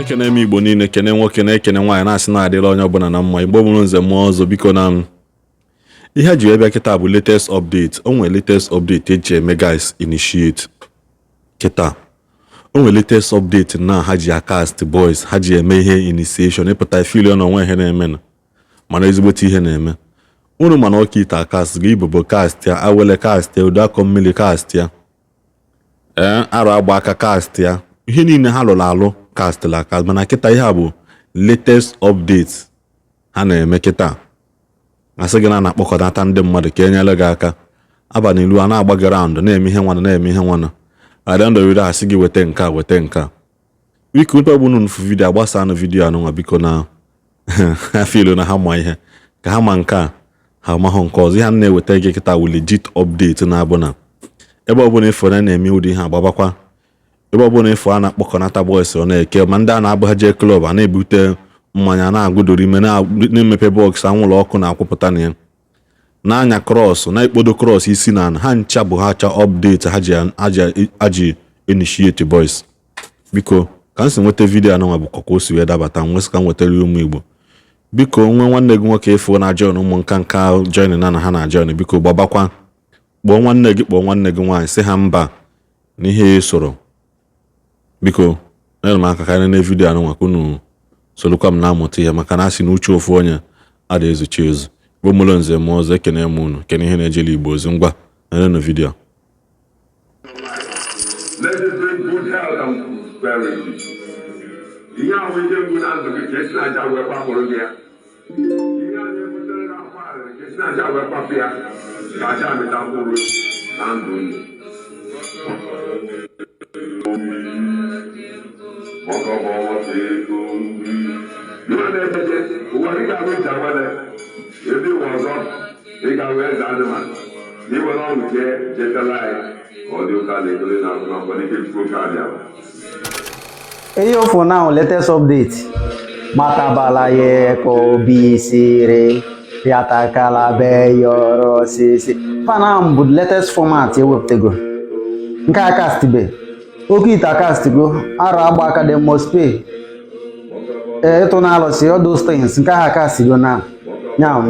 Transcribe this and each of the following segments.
Ekene m Igbo niile, kene nwoke na-ekene nwaanyị, na-asị na adịla onye ọbụla na mma. Igbo mụrụ nze mụọ ọzọ, biko, na ihe ji wee bịa kịta bụ latest update. O nwere latest update eji eme guys initiate kịta. O nwere latest update na ha ji acast boys, ha ji eme ihe initiation. Ịpụta feel na onwe ihe na-eme na mana ezigbote ihe na-eme unu. Mana ọka ite acast ga ibobo cast ya, awele cast ya, udo akọ mmiri cast ya, ee, arụ agba aka cast ya, ihe niile ha lụrụ alụ castla cast. Mana kịta, ihe a bụ latest update ha na-eme kịta. Asị gị na na-akpọkọnata ndị mmadụ ka enyere gị aka. Abalị ilu a na-agba gị round, na-eme ihe nwana, na-eme ihe nwana. Adị asị gị weta nke a, weta nke a. Biko, mkpe bụ unu fụ video, agbasanụ video anụnwa, biko. Na ha feel na ha ma ihe ka ha ma nke a, ha amahụ nke ọzọ. Ihe a na-eweta gị kịta wụ legit update, na-abụ na ebe ọbụla ịfụ na na-eme ụdị ihe agbabakwa, ebe ọbụla ịfụ a na-akpọkọnata boys, ọ na-eke ma ndị a na-abụ ha jee club, a na-ebute mmanya, na-agụdoro ime, na-emepe box, anwụrụ ọkụ na-akwụpụta na ya, na-anya cross, na-ekpodo cross isi na ha ncha bụ ha cha update ha ji initiate boys. Biko, ka m si nweta video anụnwa bụ ka o si wee dabata, nwesị ka m nwetara ụmụ Igbo. Biko, nwe nwanne gị nwoke ịfụ na join ụmụ nka nka join na ha na join, biko gbabakwa, kpọọ nwanne gị, kpọọ nwanne gị nwaanyị, sị ha mba n'ihe soro. Biko, nyere m aka ka anyị nene video anụnwa, ka unu solukwa m na-amụta ihe, maka na asị na uche ofu onye ada ezuchi ezu. Bụ mụlụ nze m ọzọ, ekene m unu, kene ihe na-ejele Igbo ozi. Ngwa, nenenu video. Let it bring good health and prosperity. Ihe ahụ, ihe mgbu na ndụ gị, ka esi na aja wee kwapụrụ gị ya. Ihe a na-ebutere gị akwa arịrị, ka esi na aja wee kwapụ ya, ka aja amịta mkpụrụ na ndụ unu. Maka ọ bụ ọnwa ego nwa na-ejeje ụwa gị ga-abụ ncha nwere ebe ụwa ọzọ, ị ga-ahụ eze anụmanụ na iwere ọṅụ jee jetala anyị ka ọ dị ụka na ekele na akwụkwọ n'ike Chukwu oke abịa. Ihe for now, latest update. Matabala ye ko bisire yatakala be yoro sisi. Fana bụ latest format ewepụtago. Nke a cast be. Oke ite cast go. Arụ agba aka, they must pay. Ee, ịtụ na alụsị, all those things. Nke ha cast go now. Now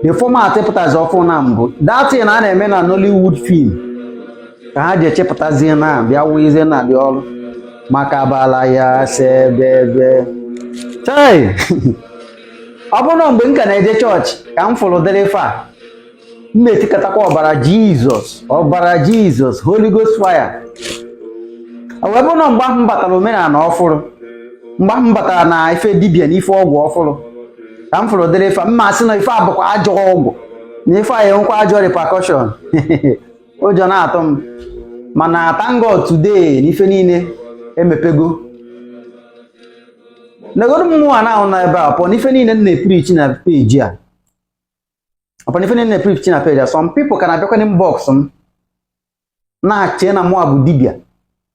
the format pụtazi ọfụ na mbụ. That thing a na-eme na Nollywood film. Ka ha ji echepụtazie na bịa wụzie na dị ọrụ. Maka bala ya sebebe chai. Ọ bụrụ na mgbe m ka na-eje chọọchị ka m fụrụ dịrị ife a, m na-etikọtakwa ọbara Jizọs, ọbara Jizọs, Holy Ghost fire. Ọ wee bụrụ na mgbe ahụ m batara omenala ọfụrụ, mgbe ahụ m batara na ife dibịa na ife ọgwụ ọfụrụ, ka m fụrụ dịrị ife a, mma asị na ife a bụkwa ajọ ọgwụ, na ife a enwekwa ajọ repercussion. Ụjọ na-atụ m. Mana thank God today na ife niile emepego. Negodu mmụọ na ahụ nọ ebe a pụọ n'ife niile m na-epreach na page a, ọpụ n'ife niile na-epreach na page a. Some people ka na-abịakwa inbox m, na-ache na mụa bụ dibịa,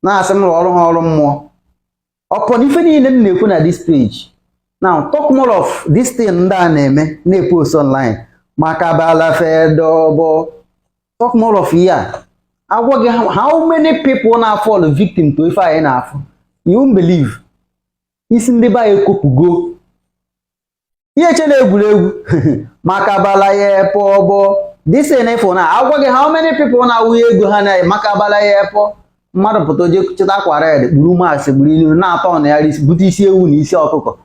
na-asị m rụọ ọrụ ha ọrụ mmụọ. Ọpụ n'ife niile m na-ekwu na this page. Now talk more of this thing ndị a na-eme, na-epost online maka bala fedobo. Talk more of ihe a agwa gị, how many people na-fall victim to ife anyị na-afụ. You won't believe. Isi ndị be anyị ekopụgo ihe che na egwuregwu maka bala ya pọbọ. This thing ifo na agwa gị, how many people na-awụnye ego ha na maka bala ya pọ. Mmadụ pụta, oje chịta akwa red, kpuru masị, gburu ilu, na-atọ na ya, bute isi ewu na isi ọkụkọ,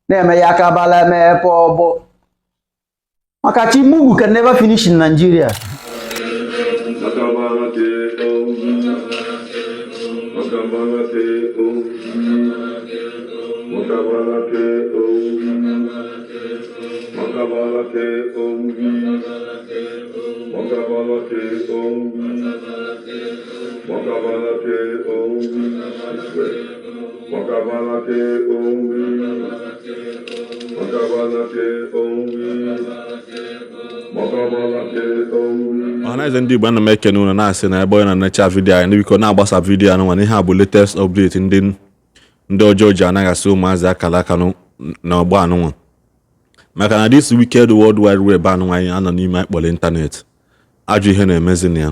na-eme ya akabala mepe ọbọ. Maka chi mugu can never finish in Nigeria. Makabalate owi. Makabalate owi. Makabalate owi. Makabalate owi. Makabalate owi. Makabalate owi. Makabalate owi. Makabalate owi. Makabalate owi. Ọhaneze ndị Igbo, ana m ekene unu, na-asị na ebe onye na-enecha video anyị, biko na-agbasa video anụnwa. N'ihe a bụ latest update ndị ọjọọ ji anaghasị ụmụazị akara aka n'ọgbọ anụnwa, maka na this wicked world wide web anụnwa anyị anọ n'ime, akpọrọ ịntanetị, ajọ ihe na-emezi na ya.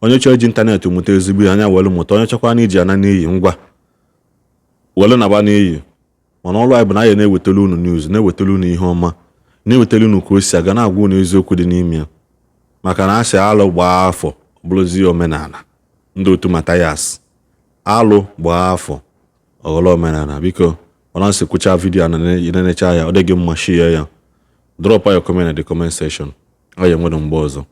Onye chọrọ iji ịntanetị mụta ezigbo ihe, anya welu mụta. Onye chọkwa na iji ana n'iyi, ngwa, welu naba n'iyi. Mana ọrụ anyị bụ na anyị na-ewetara unu news, na-ewetara unu ihe ọma, na-ewetara unu ka o si aga, na-agwa unu eziokwu dị n'ime ya. Maka na asị alụ gbaa afọ bụrụzie omenala. Ndị otu Mathias, alụ gbaa afọ ọghọrọ omenala. Biko, ọ na-asị kwụcha video na nenecha ya, ọ dị gị mma, share ya, drop your comment na the comment section. Ọ ya nwere mgbe ọzọ.